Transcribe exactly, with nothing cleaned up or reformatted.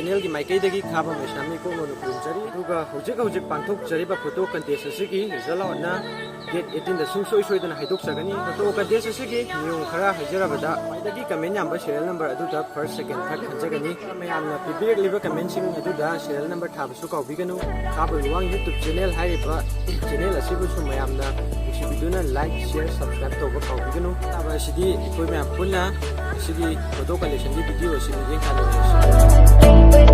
ꯆꯦꯅꯦꯜꯒꯤ ꯃꯥꯏꯀꯩꯗꯒꯤ ꯈꯥꯕꯝ ꯂꯩꯁꯥꯃꯤ ꯏꯀꯣꯛꯅ ꯈꯨꯔꯨꯝꯖꯔꯤ꯫ ꯑꯗꯨꯒ ꯍꯧꯖꯤꯛ ꯍꯧꯖꯤꯛ ꯄꯥꯡꯊꯣꯛꯆꯔꯤꯕ ꯐꯣꯇꯣ ꯀꯟꯇꯦꯁ ꯑꯁꯤꯒꯤ ꯔꯤꯖꯜ ꯑꯥꯎꯠꯅ ꯗꯦꯠ ꯑꯩꯠꯇꯤꯟꯗ ꯁꯨꯡꯁꯣꯏ ꯁꯣꯏꯗꯅ ꯍꯥꯏꯗꯣꯛꯆꯒꯅꯤ꯫ ꯐꯣꯇꯣ ꯀꯟꯇꯦꯁ ꯑꯁꯤꯒꯤ ꯅꯤꯌꯣꯝ ꯈꯔ ꯍꯥꯏꯖꯔꯕꯗ, ꯈ꯭ꯋꯥꯏꯗꯒꯤ ꯀꯃꯦꯟ ꯌꯥꯝꯕ ꯁꯦꯔꯤꯌꯦꯜ ꯅꯝꯕꯔ ꯑꯗꯨꯗ ꯐꯥꯔꯁ, ꯁꯦꯀꯦꯟ, ꯊꯥꯔꯠ ꯈꯟꯖꯒꯅꯤ꯫ ꯃꯌꯥꯝꯅ ꯄꯤꯕꯤꯔꯛꯂꯤꯕ ꯀꯃꯦꯟꯁꯤꯡ ꯑꯗꯨꯗ ꯁꯦꯔꯤꯌꯦꯜ ꯅꯝꯕꯔ ꯊꯥꯕꯁꯨ ꯀꯥꯎꯕꯤꯒꯅꯨ꯫ ꯈꯥꯕ ꯂꯨꯋꯥꯡ ꯌꯨꯇ꯭ꯌꯨꯕ ꯆꯦꯅꯦꯜ ꯍꯥꯏꯔꯤꯕ ꯆꯦꯅꯦꯜ ꯑꯁꯤꯕꯨꯁꯨ ꯃꯌꯥꯝꯅ ꯅꯨꯡꯁꯤꯕꯤꯗꯨꯅ ꯂꯥꯏꯛ, ꯁꯤꯌꯔ, ꯁꯕꯁꯀ꯭ꯔꯥꯏꯕ ꯇꯧꯕ ꯀꯥꯎꯕꯤꯒꯅꯨ꯫ ꯑꯇꯥꯕ ꯑꯁꯤꯗꯤ ꯑꯩꯈꯣꯏ ꯃꯌꯥꯝ ꯄꯨꯟꯅ ꯉꯁꯤꯒꯤ ꯐꯣꯇꯣ ꯀꯂꯦꯛꯁꯟꯒꯤ ꯚꯤꯗꯤꯑꯣ ꯑꯁꯤ ꯃꯤꯠꯌꯦꯡ ꯇꯥꯟꯅꯔꯁꯤ꯫